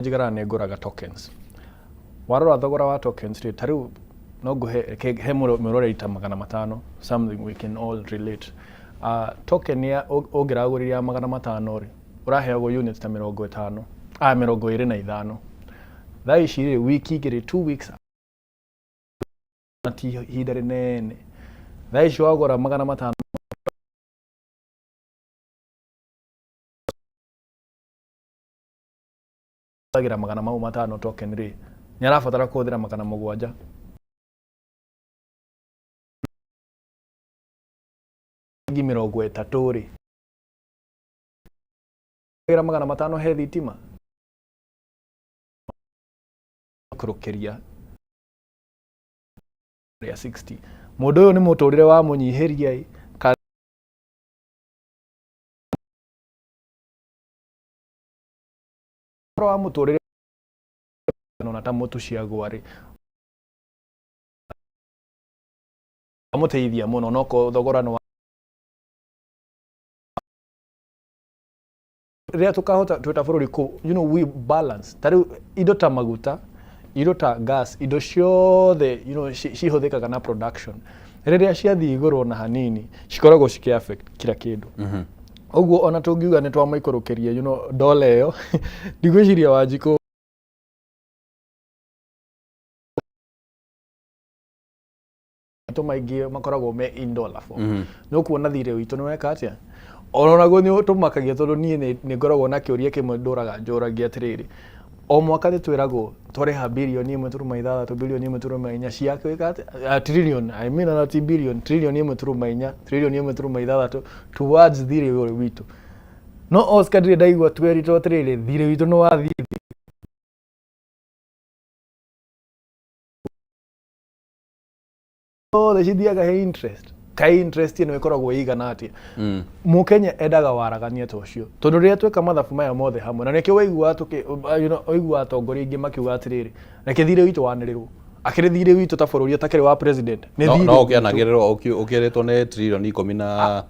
Njigaraga nĩ ngũraga tokens. Warora thogora wa tokens rĩ, ta rĩu no ngũhe, reke he mwĩroreri ta 500, something we can all relate. Token ya ũngĩragũrire ya 500 rĩ, ũraheagwo units ta 50, ah, 25. Thaa ici rĩ, wiki 2, 2 weeks na ti ihinda rĩnene. Thaa ici wagũra 500 hũthagĩra magana mau matano token rĩ, nĩ arabatara kũhũthĩra 700 30 rĩ, hũthagĩra 500 he thitima kũrũkĩria rĩa 60. Mũndũ ũyũ nĩ mũtũrĩre wa mũnyihĩria ĩ, kana wa mũtũrĩre ona ta mũtu ciagwa rĩ, amũteithia mũno no ko thogora nĩ rĩrĩa tũkahota twĩ ta bũrũri kũ we balance ta rĩu indo ta maguta, indo ta gas, indo ciothe cihũthĩkaga na production, rĩrĩa ciathiĩ igũrũ ona hanini cikoragwo cikĩ affect kila kĩndũ. Ũguo ona tũngiuga nĩ twamaikũrũkĩria dola ĩyo, ndigwĩciria Wanjikũ maingĩ makoragwo me in dollar form. Nĩ ũkuona thirĩ witũ nĩ weka atĩa. Ona naguo nĩ ũtũmakagia tondũ niĩ nĩ ngoragwo na kĩũria kĩmwe ndũraga njũragia atĩrĩrĩ, o mwaka nĩ twĩragwo twarĩha birioni 1.6, birioni 1.4 cia gwĩka atĩa, trillion, I mean, ona ti billion, trillioni 1.4, trillioni 1.6 towards thirĩ ũyũ witũ. No Oscar, ndirĩ ndaigua tweritwo atĩrĩrĩ, thirĩ witũ nĩ wathiĩ thĩ. Othe cithiaga he interest. Kaĩ interest ĩno ĩkoragwo ĩigana atĩa? Mũkenya endaga waragania ta ũcio, tondũ rĩrĩa tweka mathabu maya mothe hamwe, na nĩkĩo waiguaga tũkĩ waiguaga atongoria aingĩ makiuga atĩrĩrĩ, reke thirĩ witũ wanĩrĩrwo. Akĩrĩ thirĩ witũ ta bũrũri ũtakĩrĩ wa president, nĩ No thirĩ no witũ. Ũkĩanagĩrĩrwo ũkĩrĩtwo nĩ tririoni ikũmi na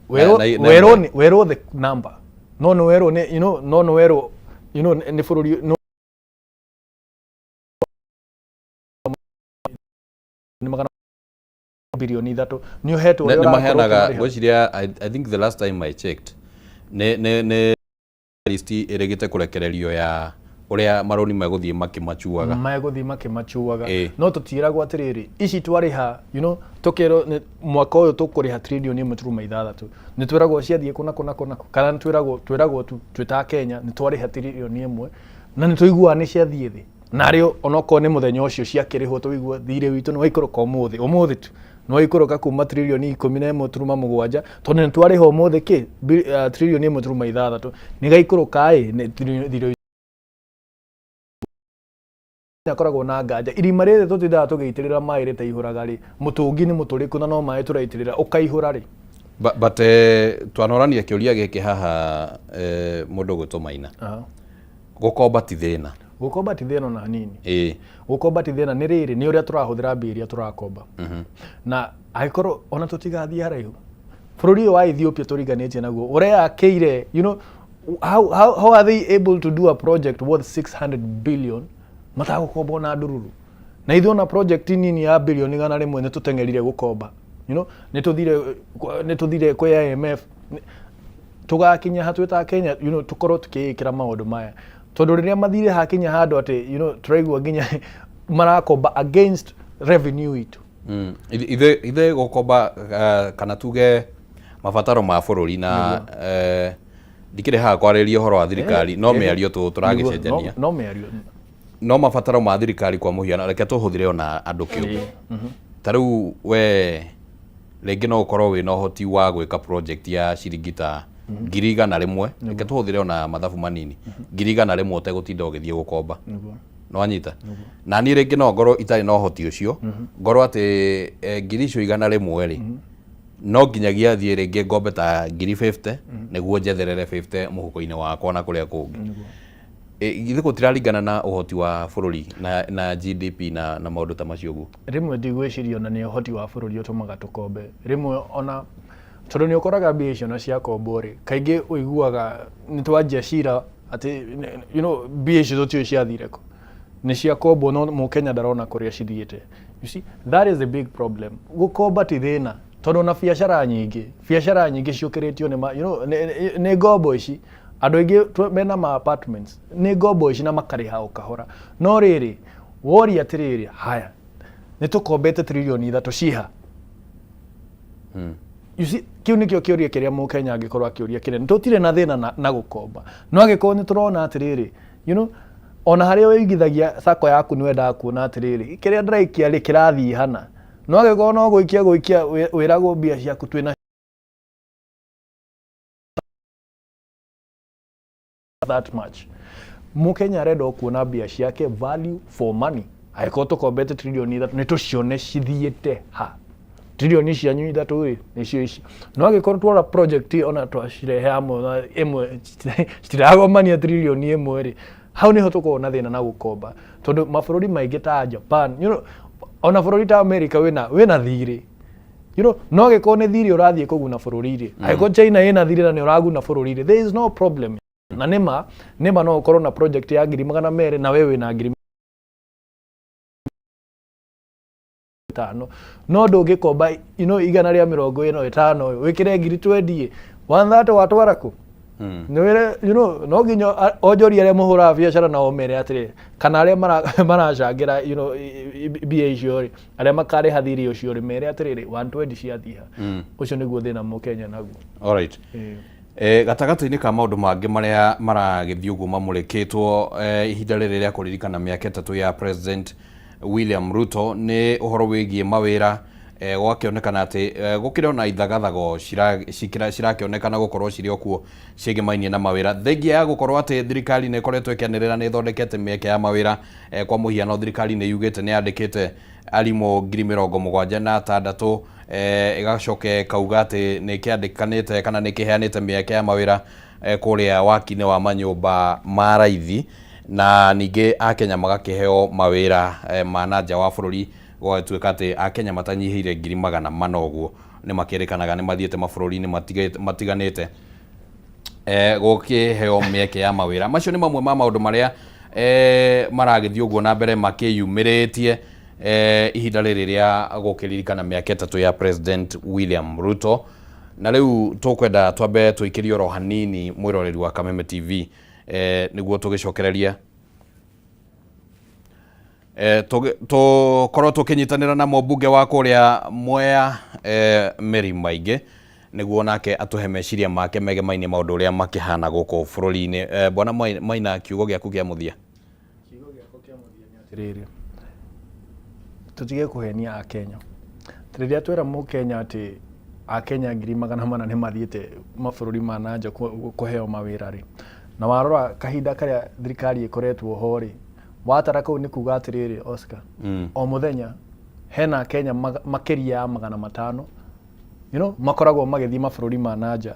Werwo na werwo ĩmwe. Werwo the number, no nĩ werwo nĩ no nĩ werwo nĩ bũrũri no nĩ 300 birioni nĩ ũhetwo Nĩ ũrĩa nĩ ũrakorwo maheanaga ũkĩmarĩha. Ngwĩciria I think the last time I checked, nĩ list ĩrĩgĩte kũrekererio ya ũrĩa marũni megũthiĩ makĩmacuaga. Megũthiĩ makĩmacuaga. No tũtiĩragwo atĩrĩrĩ, ici twarĩha, tũkerwo mwaka ũyũ tũkũrĩha tririoni 1.6, nĩ twĩragwo ciathiĩ kũna kũna kũna, kana nĩ twĩragwo tu twĩ ta Kenya nĩ twarĩha tririoni 1 na nĩ tũiguaga nĩ ciathiĩ thĩ, narĩo onokorwo nĩ mũthenya ũcio ciakĩrĩhwo, tũigua thirĩ witũ nĩ waikũrũka ũmũthĩ, ũmũthĩ tu nĩ waikũrũka kuma tririoni 11.7, tondũ nĩ twarĩha ũmũthĩ kĩ tririoni 1.6 nĩ gaikũrũka ĩ thirĩ akoragwo na nganja. Irima rĩrĩ tũtindaga tũgĩitĩrĩra maĩ rĩtaihũraga rĩ, mũtũngi nĩ mũtũrĩku na no maĩ tũraitĩrĩra ũkaihũra rĩ? But twanorania kĩũria gĩkĩ haha, mũndũ ũgwĩtwo Maina. Gũkomba ti thĩna? Gũkomba ti thĩna ona hanini. Gũkomba ti thĩna, nĩ rĩrĩ, nĩ ũrĩa tũrahũthĩra mbia iria tũrakomba. Na angĩkorwo ona tũtigathiĩ haraihu, bũrũri ũyũ wa Ethiopia tũringanĩtie naguo ũreyakĩire, how are they able to do a project worth 600 billion matagũkomba ona ndururu, na ithuĩ ona project nini ya birioni 100 nĩ tũteng'erire gũkomba, nĩ tũthire kwĩ IMF. Tũgakinya ha twĩ ta Kenya tũkorwo tũkĩĩkĩra maũndũ maya? Tondũ rĩrĩa mathire hakinya handũ atĩ tũraigua nginya marakomba against revenue itũ. Ithe gũkomba, kana tuge mabataro ma bũrũri, na ndikĩrĩ haha kwarĩrĩria ũhoro wa thirikari, no mĩario tũragĩcenjania. No mĩario. No mabataro ma thirikari, kwa mũhiano, reke tũhũthĩre ona andũ kĩũmbe. Ta rĩu we rĩngĩ no ũkorwo wĩna ũhoti wa gwĩka project ya ciringi ta 100,000, reke tũhũthĩre ona mathabu manini, 100,000 ũtegũtinda ũgĩthiĩ gũkomba. Nĩwanyita? Na niĩ rĩngĩ no ngorwo itarĩ na ũhoti ũcio, ngorwo atĩ 100,000 rĩ, no nginyagia thiĩ rĩngĩ ngombe ta 50,000 nĩguo njetherere 50 mũhuko-inĩ wakwa na kũrĩa kũngĩ. Githĩ gũtiraringana na ũhoti wa bũrũri na GDP na maũndũ ta macio ũguo? Rĩmwe ndigwĩciria ona nĩ ũhoti wa bũrũri ũtũmaga tũkombe. Rĩmwe ona tondũ nĩ ũkoraga mbia icio na ciakombwo rĩ, kaingĩ ũiguaga nĩ twanjia cira. Atĩ mbia icio tũtiũĩ ciathire kũ. Nĩ ciakombwo no mũkenya ndarona kũrĩa cithiĩte. You see, that is the big problem. Gũkomba ti thĩna tondũ ona biacara nyingĩ ciũkĩrĩtio nĩ ma, you know, nĩ ngombo ici. Andũ aingĩ mena ma apartments nĩ ngombo ici na makarĩha o kahora. No rĩrĩ, woria atĩrĩrĩ, haya nĩ tũkombete 3 trillion ciha? You see, kĩu nĩkĩo kĩũria kĩrĩa mũkenya angĩkorwo akĩũria kĩnene. Tũtirĩ na thĩna na gũkomba, no angĩkorwo nĩ tũrona atĩrĩrĩ, ona harĩa ũigithagia sacco yaku nĩ wendaga kuona atĩrĩrĩ, kĩrĩa ndĩraikia rĩ kĩrathiĩ hana. No angĩkorwo no gũikia wĩragwo mbia ciaku twĩna that much, mũkenya arenda o kuona mbia ciake value for money. Angĩkorwo tũkombete 3 trillion nĩ tũcione cithiĩte ha. 3 trillion cianyu 3 rĩ, nĩcio ici. No angĩkorwo twora project ona twacirehe hamwe na ĩmwe citiragomania 1 trillion rĩ, hau nĩho tũkoragwo na thĩna na gũkomba, tondũ mabũrũri maingĩ ta Japan, ona bũrũri ta America wĩna thirĩ, no angĩkorwo nĩ thirĩ ũrathiĩ kũguna bũrũri rĩ, angĩkorwo China ĩna thirĩ na nĩ ũraguna bũrũri rĩ, there is no problem. Na nĩma no ũkorwo na project ya 200,000 na we wĩna 5,000, no ndũngĩkomba 150 wĩkĩre 20,000, 130 watwara kũ? Nĩ wĩre no nginya onjoria arĩa mũhũraga biacara nao mere atĩrĩ, kana arĩa maracangĩra mbia icio rĩ, arĩa makarĩha thirĩ ũcio rĩ, mere atĩrĩrĩ, 120 ciathiĩ ha? Ũcio nĩguo thĩna mũkenya naguo. Alright. Gatagatĩ-inĩ ka maũndũ mangĩ marĩa maragĩthiĩ ũguo mamũrĩkĩtwo ihinda rĩrĩ rĩa kũririkana mĩaka 3 ya President William Ruto nĩ ũhoro wĩgiĩ mawĩra. Gwakĩonekana atĩ gũkĩrĩ ona ithagathago cirakĩonekana gũkorwo cirĩ o kuo ciĩgĩmainie na mawĩra, thengia ya gũkorwo atĩ thirikari nĩ ĩkoretwo ĩkĩanĩrĩra nĩ ĩthondekete mĩeke ya mawĩra. Kwa mũhiano, thirikari nĩ yugĩte nĩ yandĩkĩte arimũ 76,000, ĩgacoka ĩkauga atĩ nĩ ĩkĩandĩkanĩte kana nĩ ĩkĩheanĩte mĩeke ya mawĩra kũrĩa waki-inĩ wa manyũmba ma raithi, na ningĩ akenya magakĩheo mawĩra ma na nja wa bũrũri. Gũgatuĩka atĩ akenya matanyihĩire 400,000 ũguo nĩ makĩrĩkanaga nĩ mathiĩte mabũrũri-inĩ matiganĩte gũkĩheo mĩeke ya mawĩra. Macio nĩ mamwe ma maũndũ marĩa maragĩthiĩ ũguo na mbere makĩyumĩrĩtie ihinda rĩrĩ rĩa gũkĩririkana mĩaka 3 ya President William Ruto. Na rĩu tũkwenda twambe tũikĩrie oro hanini mwĩroreri wa Kameme TV, nĩguo tũgĩcokereria tũkorwo tũkĩnyitanĩra na mũmbunge wa kũrĩa Mwea, Mary Maingĩ, nĩguo nake atũhe meciria make megemainie maũndũ ũrĩa makĩhana gũkũ bũrũri-inĩ. Bwana Maina, kiugo gĩaku kĩa mũthia. Kiugo gĩakwa kĩa mũthia nĩ atĩrĩrĩ, tũtige kũhenia akenya. Rĩrĩa twĩra mũkenya atĩ akenya 400,000 nĩ mathiĩte mabũrũri ma na nja kũheo mawĩra rĩ, na warora kahinda karĩa thirikari ĩkoretwo ho rĩ, watara kũu nĩ kuga atĩrĩrĩ, Oscar, o mũthenya hena akenya makĩria ya 500 makoragwo magĩthiĩ mabũrũri ma na nja.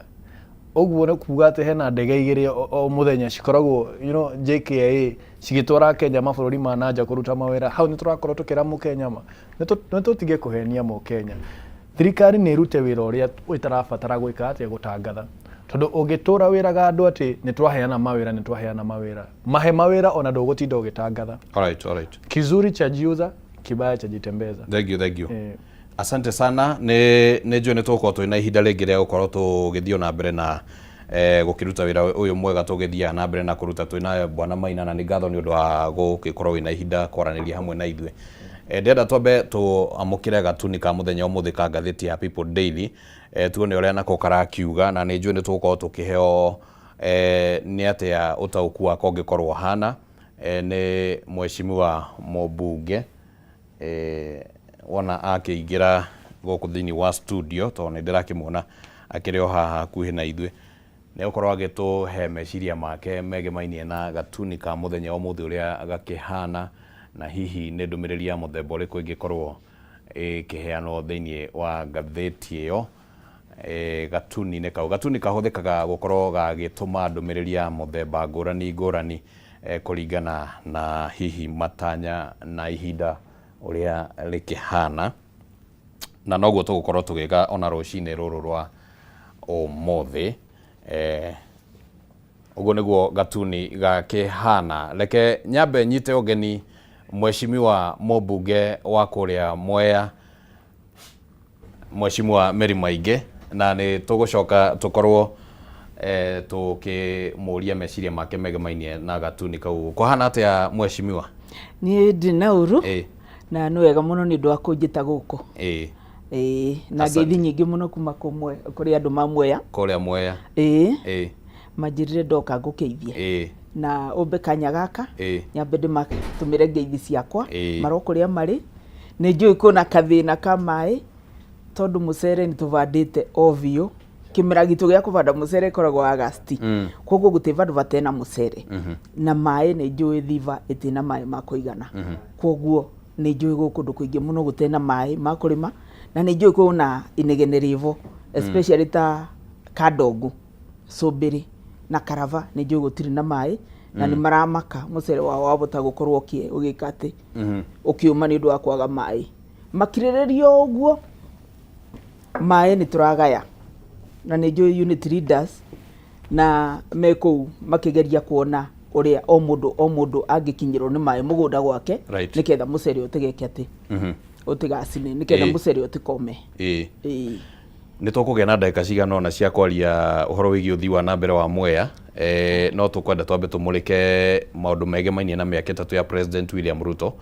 Ũguo nĩ kuga atĩ hena ndege 2 o mũthenya cikoragwo JKIA cigĩtwara Kenya mabũrũri ma na nja kũruta mawĩra. Hau nĩ tũrakorwo tũkĩra mũkenya ma nĩ tũtige kũhenia mũkenya. Thirikari nĩ ĩrute wĩra ũrĩa ĩtarabatara gwĩka atĩa, gũtangatha, tondũ ũngĩtũra wĩraga andũ atĩ nĩ twaheana mawĩra, nĩ twaheana mawĩra, mahe mawĩra ona ndũgũtinda ũgĩtangatha. Alright, alright. Kizuri chajiuza, kibaya chajitembeza. Thank you, thank you. Asante sana. Nĩ njũĩ nĩ tũgũkorwo twĩ na ihinda rĩngĩ rĩa gũkorwo tũgĩthiĩ na mbere na gũkĩruta wĩra ũyũ mwega tũgĩthiaga na mbere na kũruta twĩ na bwana Maina, na nĩ ngatho nĩ ũndũ wa gũgĩkorwo wĩna ihinda kwaranĩria hamwe na ithuĩ. Ndĩrenda twambe tũamũkĩre gatuni ka mũthenya ũmũthĩ ka ngathĩti ya People Daily, tuone ũrĩa nako karakiuga, na nĩ njũĩ nĩ tũgũkorwo tũkĩheo nĩ atĩa ũtaũku wako ũngĩkorwo ũhana nĩ mheshimiwa mũmbunge wona akĩingĩra gũkũ thĩinĩ wa studio, tondũ nĩ ndĩrakĩmuona akĩrĩ o haha hakuhĩ na ithuĩ. Nĩ egũkorwo agĩtũhe meciria make megemainie na gatuni ka mũthenya wa ũmũthĩ ũrĩa gakĩhana, na hihi nĩ ndũmĩrĩri ya mũthemba ũrĩkũ ĩngĩkorwo ĩkĩheanwo thĩinĩ wa ngathĩti ĩyo. Gatuni-inĩ kau, gatuni kahũthĩkaga gũkorwo gagĩtũma ndũmĩrĩri ya mũthemba ngũrani ngũrani, kũringana na hihi matanya na ihinda ũrĩa rĩkĩhana, na noguo tũgũkorwo tũgĩka ona rũcinĩ rũrũ rwa ũmũthĩ. Ũguo nĩguo gatuni gakĩhana. Reke nyambe nyite ũgeni mheshimiwa mũmbunge wa kũrĩa Mwea, Mheshimiwa Mary Maingĩ, na nĩ tũgũcoka tũkorwo tũkĩmũria meciria make megemainie na gatuni kau. Kũhana atĩa, mheshimiwa? Niĩ ndĩ na ũru na nĩ wega mũno nĩ ũndũ wa kũnjĩta gũkũ. Ĩĩ, na ngeithi nyingĩ mũno kuma kũrĩ andũ ma Mwea. Kũrĩa Mwea. Ĩĩ. Manjĩrire ndoka ngũkeithie. Na ũmbe kanya gaka nyambe ndĩmatũmĩre ngeithi ciakwa marĩ o kũrĩa marĩ. Nĩ njũĩ kwĩna kathĩna ka maĩ tondũ mũcere nĩ tũbandĩte o biũ. Kĩmera gitũ gĩa kũbanda mũcere ĩkoragwo August. Koguo gũtirĩ vandũ batena mũcere. Na maĩ nĩ njũĩ Thiva ĩtĩ na maĩ ma kũigana. Koguo nĩ njũĩ gwĩ kũndũ kũingĩ mũno gũtena maĩ ma kũrĩma, na nĩ njũĩ kwĩna inegene rĩvo, especially ta Kandongu, Cũmbĩrĩ na Karava, nĩ njũĩ gũtirĩ na maĩ na nĩ maramaka mũcere wao wabota gũkorwo ũgĩka atĩ ũkĩũma nĩ ũndũ wa kwaga maĩ. Makirĩrĩrio ũguo maĩ nĩ tũragaya, na nĩ njũĩ unit leaders na me kũu makĩgeria kuona ũrĩa o mũndũ o mũndũ angĩkinyĩrwo nĩ maĩ mũgũnda gwake nĩgetha mũcere ũtigeke atĩ ũtigacine, nĩgetha mũcere ũtikome. Ĩĩ. Nĩ tũkũgĩa na ndagĩka cigana ũna cia kwaria ũhoro wĩgiĩ ũthii wa na mbere wa Mwea, no tũkwenda twambe tũmũrĩke maũndũ megemainie na mĩaka 3 ya President William Ruto.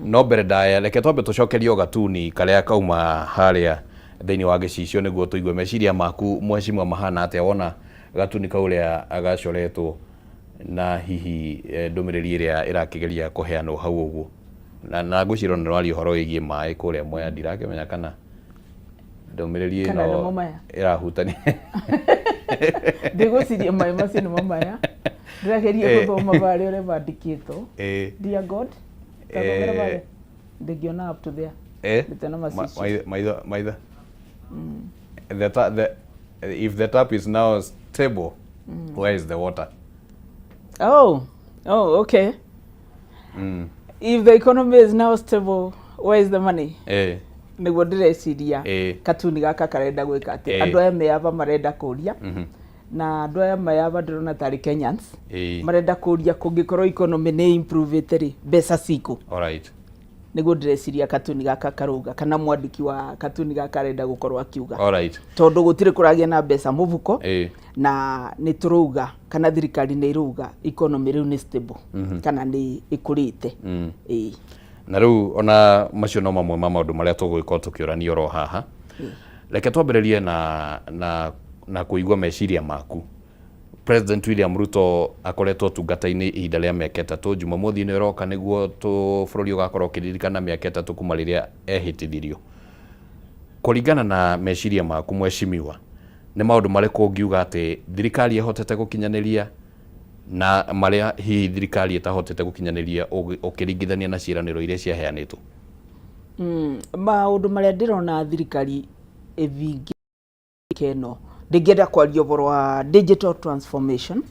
No mbere ndaya, reke twambe tũcokerie o gatuni karĩa kauma harĩa thĩinĩ wa gĩcicio nĩguo tũigue meciria maku, mheshimiwa, mahana atĩa wona gatuni kau ũrĩa gacoretwo na hihi ndũmĩrĩri ĩrĩa ĩrakĩgeria kũheanwo hau ũguo. Na ngwĩciria ona nĩwaria ũhoro wĩgiĩ maĩ kũrĩa Mwea, ndirakĩmenya kana ndũmĩrĩri Kana ĩno nĩmo maya? ĩrahutania. Ndigwĩciria maĩ macio nĩmo maya. Ndĩrageria gũthoma barĩa ũrĩa bandĩkĩtwo. Dear God, tathomera barĩa. Ndingĩona up to there. Ndĩtena macicio. Maitho, maitho. If the tap is now stable, where is the water? Oh, okay. If the economy is now stable, where is the money? Nĩguo ndĩreciria katuni gaka karenda gwĩka atĩ andũ aya meaba marenda kũria, na andũ aya meaba ndĩrona tarĩ Kenyans marenda kũria kũngĩkorwo economy nĩ improve rĩ, mbeca cikũ. Nĩguo ndĩreciria katuni gaka karauga, kana mwandĩki wa katuni gaka arenda gũkorwo akiuga tondũ gũtirĩ kũragĩa na mbeca mũbuko na nĩ tũrauga kana thirikari nĩ ĩrauga economy rĩu nĩ stable kana nĩ ĩkũrĩte. Ĩĩ. Na rĩu ona macio no mamwe ma maũndũ marĩa tũgũgĩkorwo tũkĩũrania oro haha. Reke twambĩrĩrie na kũigua meciria maku. President William Ruto akoretwo ũtungata-inĩ ihinda rĩa mĩaka 3. Jumamothi ĩno ĩroka nĩguo bũrũri ũgakorwo ũkĩririkana mĩaka 3 kuma rĩrĩa ehĩtithirio. Kũringana na meciria maku, mheshimiwa, nĩ maũndũ marĩkũ ũngiuga atĩ thirikari ĩhotete gũkinyanĩria na marĩa hihi thirikari ĩtahotete gũkinyanĩria ũkĩringithania na ciĩranĩro iria ciaheanĩtwo? Maũndũ marĩa ndĩrona thirikari ĩthingĩte ĩno, ndingĩenda kwaria ũhoro wa digital transformation.